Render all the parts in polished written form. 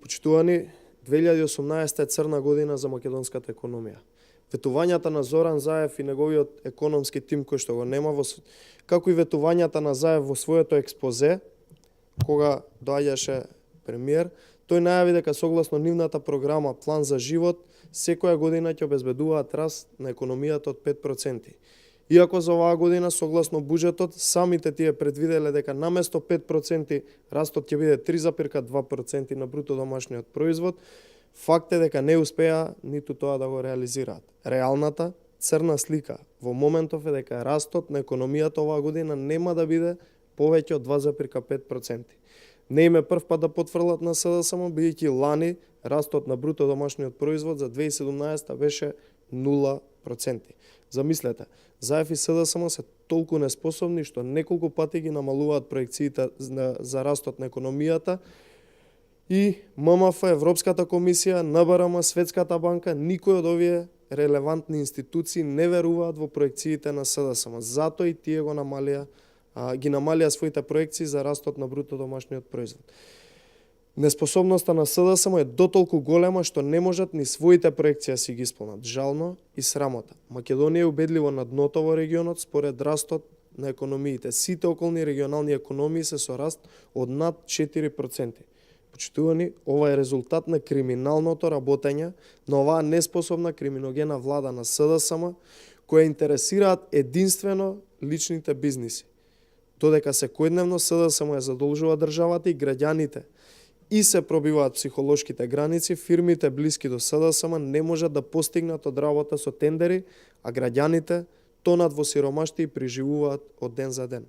Почитувани, 2018 е црна година за македонската економија. Ветувањата на Зоран Заев и неговиот економски тим кој што го нема како и ветувањата на Заев во своето експозе кога доаѓаше премиер, тој најави дека согласно нивната програма План за живот секоја година ќе обезбедуваат раст на економијата од 5%. Иако за оваа година, согласно буџетот, самите тие предвиделе дека наместо 5% растот ќе биде 3,2% на бруто домашниот производ, факт е дека не успеа ниту тоа да го реализираат. Реалната црна слика во моментов е дека растот на економијата оваа година нема да биде повеќе од 2,5%. Не им е прв пат да потврлат на СДСМ, бидејќи лани растот на бруто домашниот производ за 2017 беше 0%. Замислете, Заев и СДСМ се толку неспособни што неколку пати ги намалуваат проекциите за растот на економијата и ММФ, Европската комисија, НБРМ, Светската банка, никој од овие релевантни институции не веруваат во проекциите на СДСМ. Затоа и тие ги намалија своите проекции за растот на бруто домашниот производ. Неспособноста на СДСМ е дотолку голема што не можат ни своите проекции си ги исполнат. Жално и срамота. Македонија е убедливо на дното во регионот според растот на економиите. Сите околни регионални економии се со раст од над 4%. Почитувани, ова е резултат на криминалното работење на оваа неспособна криминогена влада на СДСМ, која интересираат единствено личните бизниси. Додека секојдневно СДСМ ја задолжува државата и граѓаните и се пробиваат психолошките граници, фирмите блиски до СДСМ не можат да постигнат од работа со тендери, а граѓаните тонат во сиромаштија и преживуваат од ден за ден.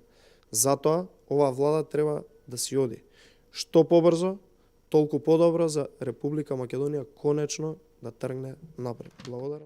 Затоа, оваа влада треба да си оди. Што побрзо, толку подобро за Република Македонија конечно да тргне напред. Благодарам.